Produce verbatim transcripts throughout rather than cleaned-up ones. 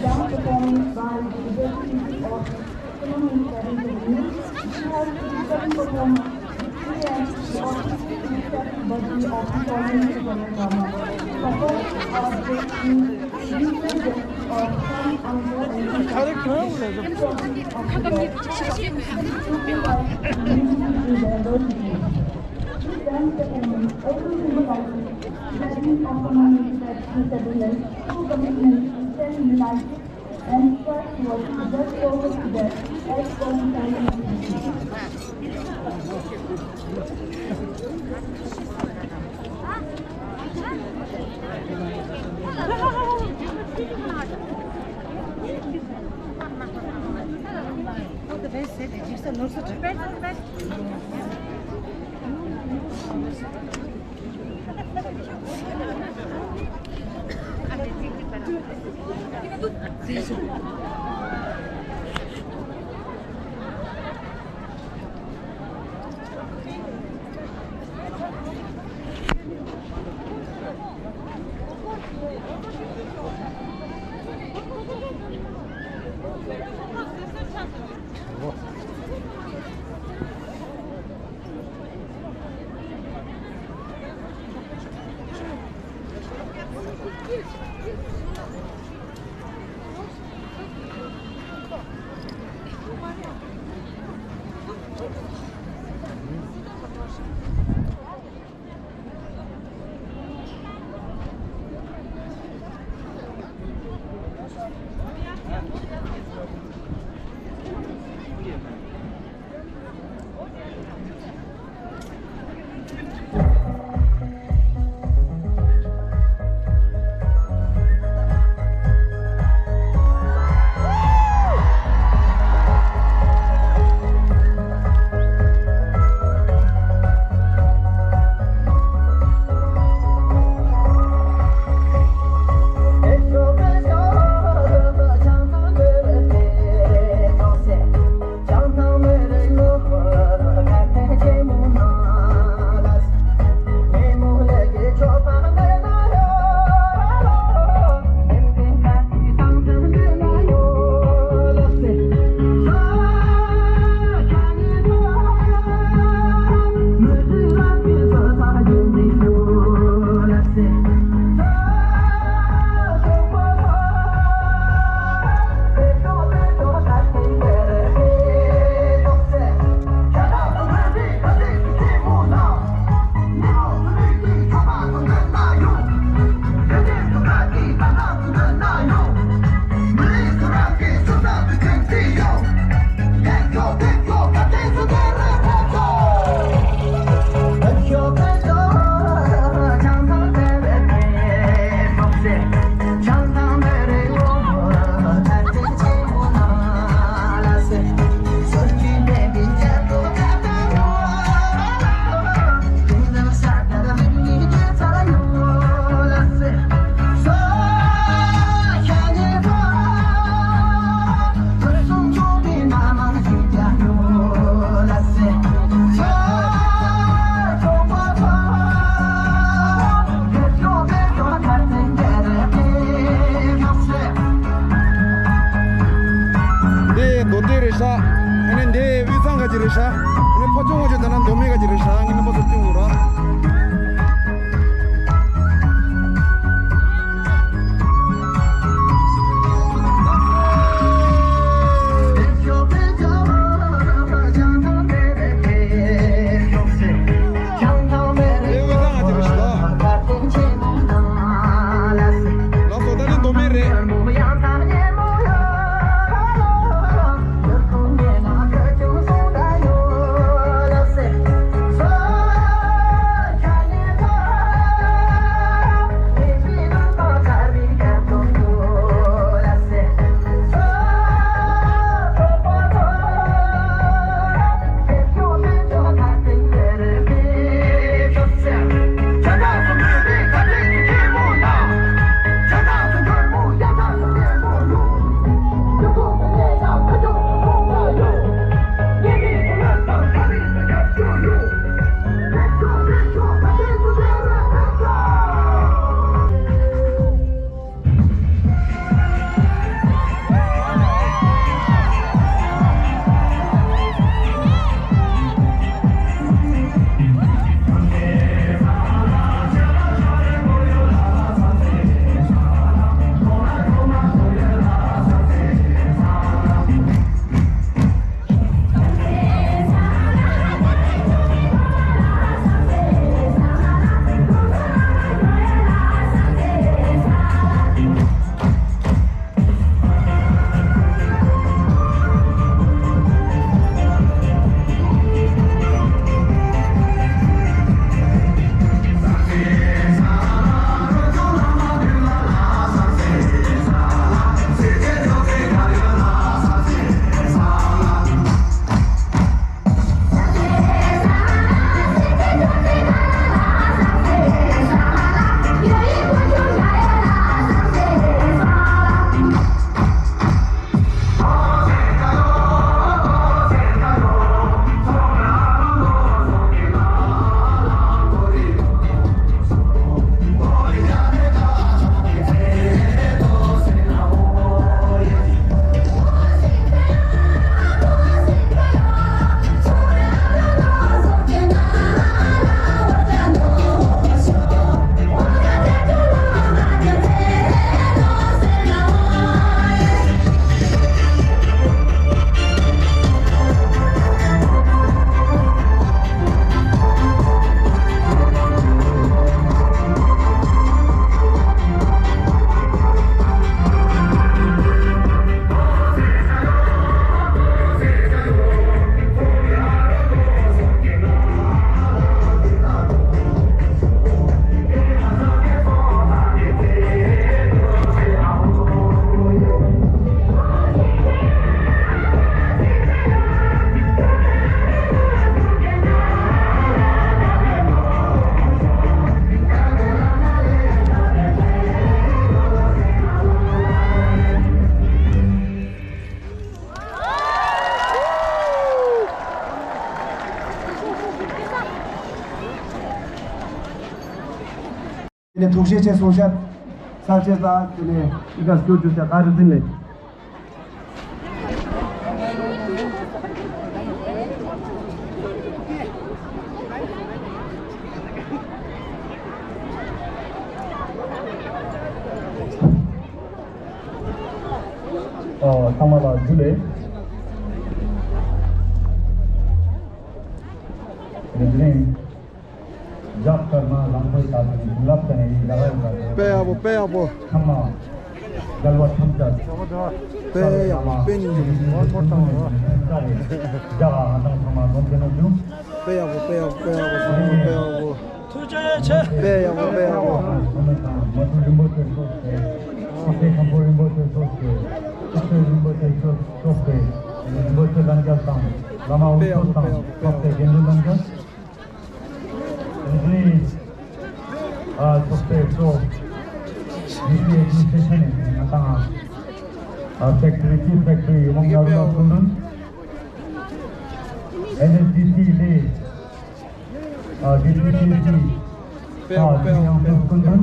Dance performance by the Deputy of Economic Category. She has to be performed. And first was just over to the ex-president. འདི་མདོ་སྟོད་རེད་ཤག་ཨ་ནི་འདི་དབུས་གཙང་ཁ་ཅིག་རེད་ཤག་ཨ་ནི་ཕར་ཕྱོགས་ངོས་ཅིག་དེ་ན་མདོ་སྨད་ཁ་ཅིག་རེད་ཤག་ངས་རྣམ་པ་ཚོར་སྟོན་དགོས་ར། ལགས་སོ། ད་ནི་མདོ་སྨད་རེད། དེ་ནས་ཐུགས་རྗེ་ཆེ་གསུང་ཤར་ས་ཆེ་ས་དེ་ནས་ཨི་ཀ་སྐྱོར་རྒྱུ་ཤ་ཀ་རི་འཛིན་ལས། ཨོ། ཚང་མ་ལ་ཇུ་ལེ། རེད་རེད། ཇག་ཀརྨ་ལམ་བུའི་ད་དུང་བུ་ལབ་ཏེ་ནས་ཡིན་ལ་ཡོད་པ་རེད། དཔེ་ཡག་པོ། དཔེ་ཡག་པོ། ཚང་མ་རྒྱལ་བ་ཐམས་ཅད་དཔེ་ཡག་པོ། དཔེ་ཉིད་ནས་ངོ་ཐོག་དང་རོ། ཇག་ང་དང་ཚང་མ་འཛོམས་ཏེ་ནོ་ཇུ། དཔེ་ཡག་པོ། དཔེ་ཡག་པོ། དཔེ་ཡག་པོ། ཚང་མ་དཔེ་ཡག་པོ། དཔེ་ཡག་པོ། དཔེ་ཡག་པོ། ཚང་མ་དང་མ་ཐུ་རིན་པོ་ཆེ་སོགས་ཏེ། ཨ་ཏེ་ཁམ་པོ་རིན་པོ་ཆེ་སོགས་ཏེ། ཨ་ཏེ་རིན་པོ་ཆེ་སོགས་ཏེ། རིན་པོ་ཆེ་ལྷན་རྒྱས་དང་བླ་མ་དབུ་གཙོ་དང་ཚོགས་པའི་དགེ་འདུན་ལྷན་རྒྱས། དེ་རིང་ཨ་ཚོགས་པའི་གཙོ་ཡུ་ཊི་ཨེ་ཌི་མི་ནི་སི་ཊྲེ་ཤན་ནས་ང་དང་ཨ་སེཀ་རེ་ཊི་རི། སེཀ་རེ་ཊི་རི་ཡུ་མོང་ཡ་རུ་ལ་སྐུ་མདུན། ཨེན་ཨེས་ཌི་སི་ལས་ཨ་ཌི་སི་སི་སི་ཨ་ཅིན་ཡང་སུ་སྐུ་མདུན།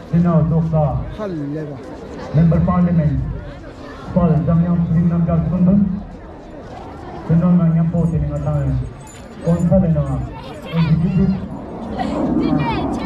སྤྱི་ནོར་ལྡོག་ས་ཧ་ལས་པ། མེམ་བར་པར་ལི་མེན་ཊི་དཔལ་འཇམ་དབྱངས་ཚེ་རིང་རྣམ་རྒྱལ་སྐུ་མདུན། སྤྱི་ནོར་ནང་མཉམ་པོ་དེ་ནི་ང་དང་གོང་ས་ལས་ནང་ཨེག་ཛི་ཀིའུ་ཊིབ་